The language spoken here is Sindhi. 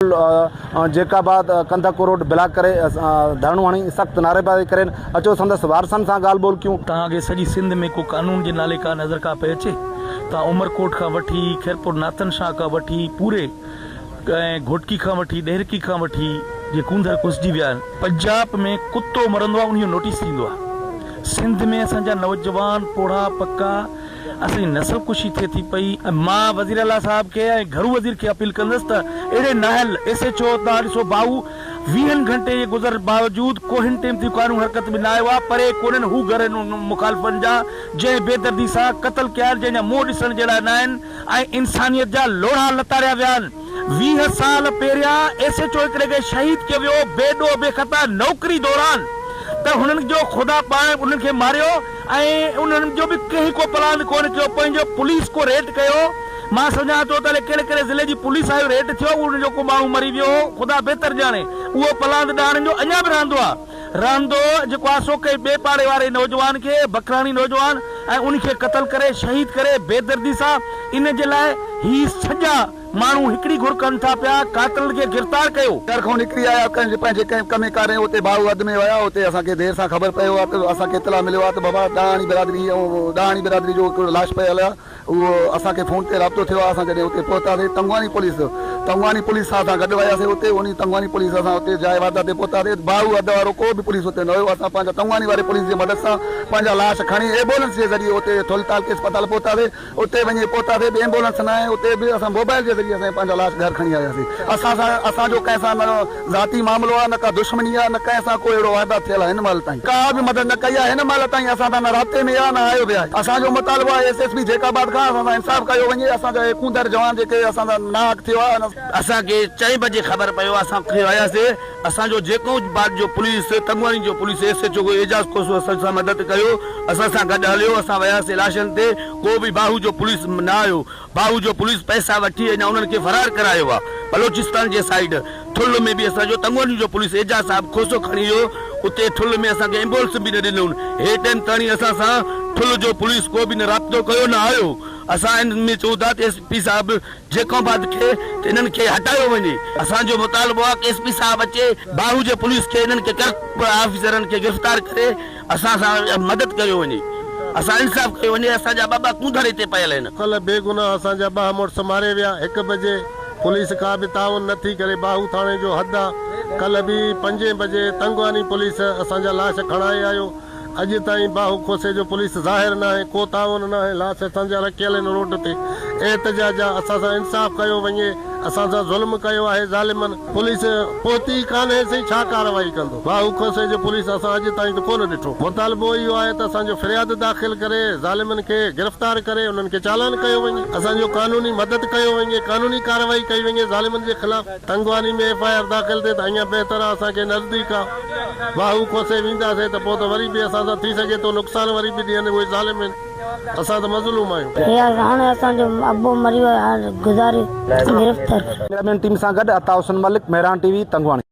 جيڪب آباد ڪنڌڪو روڊ بلاڪ ڪري ڌرڻو هڻي سخت نعريبازي ڪري اچو سندس وارثن سان ڳالهه ٻولهه ڪيون. توهان کي سڄي سنڌ ۾ ڪو قانون جي نالي ڪا نظر ڪا پئي اچي؟ توهان عمرڪوٽ کان وٺي خيرپور ناٿن شاهه کان وٺي پوري ۽ گهوٽڪي کان وٺي ڏهرڪي کان وٺي جي ڪونڌر ڪسجي ويا آهن. پنجاب ۾ ڪتو مرندو آهي انهي جو نوٽيس ٿيندو آهي. سنڌ ۾ اسان جا نوجوان پوڙها پڪا اسان جي نسل ڪشي ٿئي ٿي پئي. مان وزير اعليٰ صاحب کي ۽ گهرو وزير کي اپيل ڪندس ته اهڙي نااهل ايس ايڇ او تان ڏسو باهو ويهن گهنٽي جي گذر باوجود ڪو هن ٽيم تي قانون حرڪت ۾ نه آيو آهي پري ڪونهن هو گهر هن مخالفن جا جنهن بيدردي سان قتل ڪيا آهن جنهن جا منهن ڏسڻ جهڙا نه آهن ۽ انسانيت جا لوڙها لتاڙيا ويا آهن 20 سال پهريان ايس ايڇ او هڪڙي کي شهيد ڪيو ويو بي ڏوهه بي خطا نوڪري دوران ته هنن جو خدا پاڻ انهن کي ماريو ۽ انهن جو به ڪنهن ڪو پلاند ڪونه ڪيو پنهنجو پوليس ڪو ريٽ ڪيو مان سمجهان ٿو ته الائي ڪهڙي ڪهڙي ضلعي جي پوليس آيو ريٽ ٿيو ان جو ڪو ماڻهو مري ويو هو خدا بهتر ڄاڻي اهو پلاند ڏاهڻن جو اڃا به رهندو آ رهندو جيڪو آ سو ڪنهن ٻئي پاڙي واري نوجوان کي بکراڻي نوجوان ۽ ان کي قتل ڪري شهيد ڪري بيدردي سان ان جي لاء هي سڄا ماڻهو هڪڙي گهر ڪن ٿا پيا قاتلن کي گرفتار ڪيو. گهر کان نڪري آيا ڪنهن جي پنهنجي ڪنهن ڪمي ڪاري اتي ڀائو اڌ ۾ ويا اتي اسان کي دير سان خبر پيو آ ته اسان کي اطلاع مليو آ ته بابا ڏاهاڻي برادري ۽ ڏاهاڻي برادري جو هڪڙو لاش پيل آ اهو اسان کي فون تي رابطو ٿيو آ اسان جڏهن اتي پهتاسين تنگواني پوليس تنگواني پوليس سان اسان گڏ وياسين اتي انهي تنگواني پوليس اسان اتي جاء واردات تي پهتاسين باهو حد وارو ڪو به پوليس اتي نه هيو اسان پنهنجا تنگواني واري پوليس جي مدد سان پنهنجا لاش کڻي ايمبولنس جي ذريعي اتي ٿل تعلقي اسپتال پهتاسين اتي وڃي پهتاسين به ايمبولنس نه آئي اتي به اسان موبائل جي ذريعي اسان پنهنجا لاش گهر کڻي آياسين اسان سان اسان جو ڪنهن سان نه ذاتي معاملو آهي نه ڪا دشمني آهي نه ڪنهن سان ڪو اهڙو واردات ٿيل آهي هن مهل تائين ڪا به مدد نه ڪئي آهي هن مهل تائين اسان سان نه رابطي ۾ آهي نه آيو به آهي اسان جو مطالبو آهي ايس ايس پي جيڪب آباد کان اسان سان انصاف ڪيو وڃي اسان جا اهي ڪونڌر جوان جيڪي اسان سان ناحق ٿيو آهي اسان کي چئين بجي خبر پيو اسان کي آياسي اسان جو جيڪو باد جو پوليس تنگواڻي جو police S H O Ejaz Khoso اسان سان مدد ڪيو اسان سان گڏ هليو اسان وياسي لاشن تي ڪو به باهو جو پوليس نه آيو باهو جو پوليس پئسا وٺي اڃا انهن کي فرار ڪرايو آ بلوچستان جي سائيڊ ٺل ۾ به اسان جو تنگواڻي جو پوليس اعجاز صاحب کوسو کڻي ويو اتي ٺل ۾ اسان کي ايمبولنس به نه ڏنون هي ٽيم تاڻي اسان سان ٺل جو پوليس ڪو به نه رابطو ڪيو نه آيو اسان ان ۾ چئون ٿا ته ايس پي صاحب جيڪب آباد کي ته انهن کي هٽايو وڃي اسان جو مطالبو آ ته ايس پي صاحب اچي باهو جي پوليس کي انهن کي ڪرپٽ آفيسرن کي گرفتار ڪري اسان سان مدد ڪيو وڃي اسان انصاف ڪيو وڃي اسان جا ٻه ٻه ڪونڌر هتي پيل آهن. ڪلهه بيگناهه اسان جا ٻه مڙس ماري ويا هڪ بجي پوليس ڪا به تعاون نه ٿي ڪري باهو ٿاڻي جو حد آ ڪلهه به پنجين بجي تنگواني پوليس اسان جا لاش کڻائي آيو اڄ تائين باهو کوسي جو پوليس ظاهر ناهي ڪو تعاون ناهي لاش اسان جا رکيل آهن روڊ تي احتجاج آ اسان سان انصاف ڪيو وڃي اسان سان ظلم ڪيو آهي ظالمن. پوليس پهتي ئي ڪانهي سهي ڇا ڪارروائي ڪندو. باهو کوسي جو پوليس اسان اڄ تائين ته ڪونه ڏٺو. مطالبو اهو آهي ته اسان جو فرياد داخل ڪري ظالمن کي گرفتار ڪري انهن کي چالان ڪيو وڃي. اسان جو قانوني مدد ڪيو وڃي قانوني ڪارروائي ڪئي وڃي ظالمن جي خلاف. تنگواني ۾ ايف I R داخل ٿئي ته اڃا بهتر آهي اسان کي نزديڪ آ. باهو کوسي وينداسين ته پوء ته وري به اسان سان ٿي سگهي ٿو نقصان وري به ڏين اهي ظالم آهن. اسان ته مظلوم آهيون. يار هاڻي اسان جو ابو مري ويو هاڻي گذاري گرفتار ڪر. ڪئميرا مين ٽيم سان گڏ عطا حسين ملڪ، مهراڻ ٽي وي، تنگواڻي.